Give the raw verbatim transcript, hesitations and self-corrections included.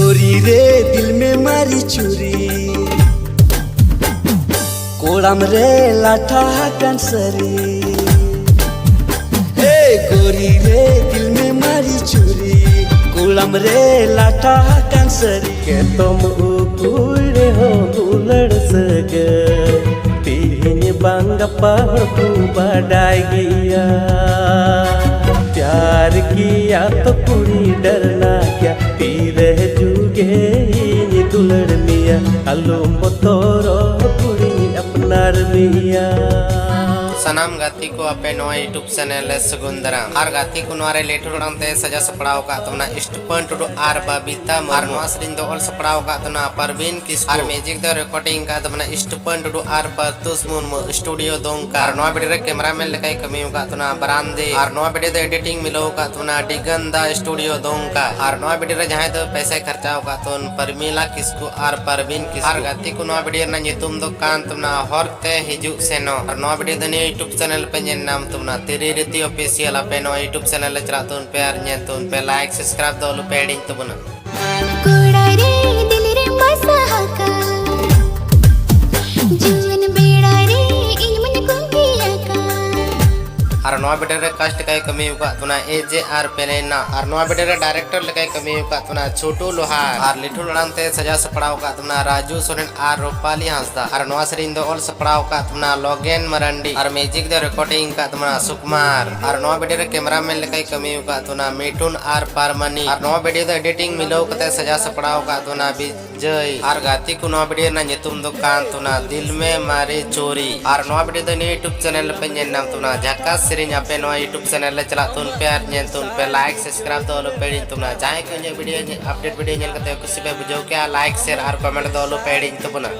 ᱪᱩᱨᱤ ᱨᱮ ᱫᱤᱞ ᱢᱮ ᱢᱟᱨᱤ ᱪᱩᱨᱤ, ᱠᱚᱲᱟᱢ ᱨᱮ ᱞᱟᱴᱷᱟ ᱟᱠᱟᱱ ᱥᱟᱹᱨᱤ᱾ ᱦᱮ ᱜᱳᱨᱤ ᱨᱮ ᱫᱤᱞ ᱢᱮ ᱢᱟᱨᱤ ᱪᱩᱨᱤ, ᱠᱚᱲᱟᱢ ᱨᱮ ᱞᱟᱴᱷᱟ ᱟᱠᱟᱱ ᱥᱟᱹᱨᱤ᱾ ᱠᱮᱛᱚᱢ ᱩᱠᱩᱭ ᱨᱮᱦᱚᱸ ᱫᱩᱞᱟᱹᱲ ᱥᱟᱹᱜᱟᱹᱭ, ᱛᱤᱦᱤᱧ ᱵᱟᱝ ᱜᱟᱯᱟ ᱦᱚᱲ ᱠᱚ ᱵᱟᱰᱟᱭ ᱜᱮᱭᱟ᱾ ᱯᱭᱟᱨ ᱠᱤᱭᱟ ᱛᱚ ᱠᱩᱲᱤ ᱰᱟᱨᱱᱟ ᱠᱭᱟ, ᱛᱤᱨᱮ ᱡᱩᱜᱮ ᱤᱧ ᱫᱩᱞᱟᱹᱲ ᱢᱮᱭᱟ, ᱟᱞᱚᱢ ᱵᱚᱛᱚᱨᱚᱜ ᱠᱩᱲᱤ ᱟᱯᱱᱟᱨ ᱢᱮᱭᱟ᱾ ᱥᱟᱱᱟᱢ ᱜᱟᱛᱮ ᱠᱚ ᱟᱯᱮ ᱱᱚᱣᱟ YouTube ᱪᱮᱱᱮᱞ ᱨᱮ ᱥᱟᱹᱜᱩᱱ ᱫᱟᱨᱟᱢ᱾ ᱟᱨ ᱜᱟᱛᱮ ᱠᱚ ᱱᱚᱣᱟ ᱨᱮ ᱞᱮᱴᱷᱩᱨ ᱟᱲᱟᱝ ᱛᱮ ᱥᱟᱡᱟᱣ ᱥᱟᱯᱲᱟᱣ ᱟᱠᱟᱫ ᱛᱟᱵᱚᱱᱟ ᱥᱴᱩᱯᱟᱱ ᱴᱩᱰᱩ ᱟᱨ ᱵᱟᱵᱤᱛᱟ ᱢᱩᱨᱢᱩ᱾ ᱟᱨ ᱱᱚᱣᱟ ᱥᱮᱨᱮᱧ ᱫᱚ ᱚᱞ ᱥᱟᱯᱲᱟᱣ ᱟᱠᱟᱫ ᱛᱟᱵᱚᱱᱟ ᱯᱟᱨᱵᱤᱱ ᱠᱤᱥᱠᱩ᱾ ᱟᱨ ᱢᱤᱭᱩᱡᱤᱠ ᱫᱚ ᱨᱮᱠᱚᱨᱰᱤᱝ ᱟᱠᱟᱫ ᱛᱟᱵᱚᱱᱟ ᱥᱴᱩᱯᱟᱱ ᱴᱩᱰᱩ ᱟᱨ ᱯᱟᱨᱛᱩᱥ ᱢᱩᱨᱢᱩ ᱥᱴᱩᱰᱤᱭᱳ ᱫᱚᱝᱠᱟ᱾ ᱟᱨ ᱱᱚᱣᱟ ᱵᱷᱤᱰᱤᱭᱳ ᱨᱮ ᱠᱮᱢᱮᱨᱟᱢᱮᱱ ᱞᱮᱠᱟᱭ ᱠᱟᱹᱢᱤ ᱟᱠᱟᱫ ᱛᱟᱵᱚᱱᱟ ᱵᱨᱟᱱᱫᱮ᱾ ᱟᱨ ᱱᱚᱣᱟ ᱵᱷᱤᱰᱤᱭᱳ ᱫᱚ ᱮᱰᱤᱴᱤᱝ ᱢᱤᱞᱟᱹᱣ ᱟᱠᱟᱫ ᱛᱟᱵᱚᱱᱟ ᱰᱤᱜᱟᱱᱫᱟ ᱥᱴᱩᱰᱤᱭᱳ ᱫᱚᱝᱠᱟ᱾ ᱟᱨ ᱱᱚᱣᱟ ᱵᱷᱤᱰᱤᱭᱳ ᱨᱮ ᱡᱟᱦᱟᱸᱭ ᱫᱚ ᱯᱚᱭᱥᱟᱭ ᱠᱷᱚᱨᱪᱟ ᱟᱠᱟᱫ ᱛᱟᱵᱚᱱ ᱯᱨᱢᱤᱞᱟ ᱠᱤᱥᱠᱩ ᱟᱨ ᱯᱟᱨᱵᱤᱱ ᱠᱤᱥᱠᱩ᱾ ᱟᱨ ᱜᱟᱛᱮ ᱠᱚ ᱱᱚᱣᱟ ᱵᱷᱤᱰᱤᱭᱳ ᱨᱮᱱᱟᱜ ᱧᱩᱛᱩᱢ ᱫᱚ ᱠᱟᱱ ᱛᱟᱵᱚᱱᱟ ᱦᱚᱨ ᱛᱮ ᱦᱤᱡᱩᱜ ᱥᱮᱱᱚᱜ᱾ ᱟᱨ ᱱᱚᱣᱟ ᱵᱷᱤᱰᱤᱭᱳ ᱫᱚ ᱱᱤᱭᱟᱹ YouTube ᱪᱮᱱᱮᱞ ᱯᱮ ᱧᱮᱞ ᱧᱟᱢ ᱛᱟᱵᱚᱱᱟ ᱛᱤᱨᱤ ᱨᱤᱛᱤ ᱚᱯᱷᱤᱥᱤᱭᱟᱞ᱾ ᱟᱯᱮ ᱱᱚᱣᱟ YouTube ᱪᱮᱱᱮᱞ ᱨᱮ ᱪᱟᱞᱟᱜ ᱛᱟᱵᱚᱱ ᱯᱮ ᱟᱨ ᱧᱮᱞ ᱛᱟᱵᱚᱱ ᱯᱮ, ᱞᱟᱭᱤᱠ ᱥᱟᱵᱥᱠᱨᱟᱭᱤᱵ ᱫᱚ ᱟᱞᱚ ᱯᱮ ᱦᱤᱲᱤᱧ ᱛᱟᱵᱚᱱᱟ᱾ ᱠᱚᱲᱟ ᱨᱮ ᱫᱤᱞ ᱨᱮᱢ ᱵᱟᱥᱟ ᱟᱠᱟᱱ, ᱡᱩᱣᱟᱹᱱ ᱵᱮᱲᱟ ᱨᱮ ᱤᱧ ᱢᱟᱧ ᱠᱩᱝᱠᱤ ᱟᱠᱟᱱ᱾ ᱟᱨ ᱱᱚᱣᱟ ᱵᱷᱤᱰᱤᱭᱳ ᱨᱮ ᱠᱟᱥᱴ ᱞᱮᱠᱟᱭ ᱠᱟᱹᱢᱤ ᱟᱠᱟᱫ ᱛᱟᱵᱚᱱᱟ ᱮ ᱡᱮ ᱟᱨ ᱯᱮᱱᱮᱱᱟ᱾ ᱟᱨ ᱱᱚᱣᱟ ᱵᱷᱤᱰᱤᱭᱳ ᱨᱮ ᱰᱟᱭᱨᱮᱠᱴᱚᱨ ᱞᱮᱠᱟᱭ ᱠᱟᱹᱢᱤ ᱟᱠᱟᱫ ᱛᱟᱵᱚᱱᱟ ᱪᱷᱳᱴᱩ ᱞᱳᱦᱟᱨ᱾ ᱟᱨ ᱞᱤᱴᱷᱩᱨ ᱟᱲᱟᱝ ᱛᱮ ᱥᱟᱡᱟᱣ ᱥᱟᱯᱲᱟᱣ ᱟᱠᱟᱫ ᱛᱟᱵᱚᱱᱟ ᱨᱟᱡᱩ ᱥᱚᱨᱮᱱ ᱟᱨ ᱨᱩᱯᱟᱞᱤ ᱦᱟᱸᱥᱫᱟ᱾ ᱟᱨ ᱱᱚᱣᱟ ᱥᱮᱨᱮᱧ ᱫᱚ ᱚᱞ ᱥᱟᱯᱲᱟᱣ ᱟᱠᱟᱫ ᱛᱟᱵᱚᱱᱟ ᱞᱚᱜᱮᱱ ᱢᱟᱨᱟᱱᱰᱤ᱾ ᱟᱨ ᱢᱤᱭᱩᱡᱤᱠ ᱫᱚ ᱨᱮᱠᱚᱨᱰᱤᱝ ᱟᱠᱟᱫ ᱛᱟᱵᱚᱱᱟ ᱥᱩᱠᱢᱟᱨ᱾ ᱟᱨ ᱱᱚᱣᱟ ᱵᱷᱤᱰᱤᱭᱳ ᱨᱮ ᱠᱮᱢᱮᱨᱟᱢᱮᱱ ᱞᱮᱠᱟᱭ ᱠᱟᱹᱢᱤ ᱟᱠᱟᱫ ᱛᱟᱵᱚᱱᱟ ᱢᱤᱴᱷᱩᱱ ᱟᱨ ᱯᱟᱨᱢᱟᱱᱤ᱾ ᱟᱨ ᱱᱚᱣᱟ ᱵᱷᱤᱰᱤᱭᱳ ᱫᱚ ᱮᱰᱤᱴᱤᱝ ᱢᱤᱞᱟᱹᱣ ᱠᱟᱛᱮ ᱥᱟᱡᱟᱣ ᱥᱟᱯᱲᱟᱣ ᱟᱠᱟᱫ ᱛᱟᱵᱚᱱᱟ ᱵᱤᱡᱚᱭ᱾ ᱟᱨ ᱜᱟᱛᱮ ᱠᱚ ᱱᱚᱣᱟ ᱵᱷᱤᱰᱤᱭᱳ ᱨᱮᱱᱟᱜ ᱧᱩᱛᱩᱢ ᱫᱚ ᱠᱟᱱ ᱛᱟᱵᱚᱱᱟ ᱫᱤᱞ ᱢᱮ ᱢᱟᱨᱮ ᱪᱳᱨᱤ᱾ ᱟᱨ ᱱᱚᱣᱟ ᱵᱷᱤᱰᱤᱭᱳ ᱫᱚ ᱱᱤᱭᱟᱹ YouTube ᱪᱮᱱᱮᱞ ᱨᱮᱯᱮ ᱧᱮᱞ ᱧᱟᱢ ᱛᱟᱵᱚᱱᱟ ᱡᱷᱟᱠᱟᱥ ᱥᱮᱨᱮᱧ᱾ ᱟᱯᱮ ᱱᱚᱣᱟ YouTube ᱪᱮᱱᱮᱞ ᱨᱮ ᱪᱟᱞᱟᱜ ᱛᱟᱵᱚᱱ ᱯᱮ ᱟᱨ ᱧᱮᱞ ᱛᱟᱵᱚᱱ ᱯᱮ, ᱞᱟᱭᱤᱠ ᱥᱟᱵᱥᱠᱨᱟᱭᱤᱵ ᱫᱚ ᱟᱞᱚ ᱯᱮ ᱦᱤᱲᱤᱧ ᱛᱟᱵᱚᱱᱟ᱾ ᱡᱟᱦᱟᱸᱭ ᱠᱚ ᱤᱧᱟᱹᱜ ᱵᱷᱤᱰᱤᱭᱳ ᱧᱮ-, ᱟᱯᱰᱮᱴ ᱵᱷᱤᱰᱤᱭᱳ ᱧᱮᱞ ᱠᱟᱛᱮ ᱠᱩᱥᱤ ᱯᱮ ᱵᱩᱡᱷᱟᱹᱣ ᱠᱮᱜᱼᱟ, ᱞᱟᱭᱤᱠ, ᱥᱮᱭᱟᱨ ᱟᱨ ᱠᱚᱢᱮᱱᱴ ᱫᱚ ᱟᱞᱚ ᱯᱮ ᱦᱤᱲᱤᱧ ᱛᱟᱵᱚᱱᱟ᱾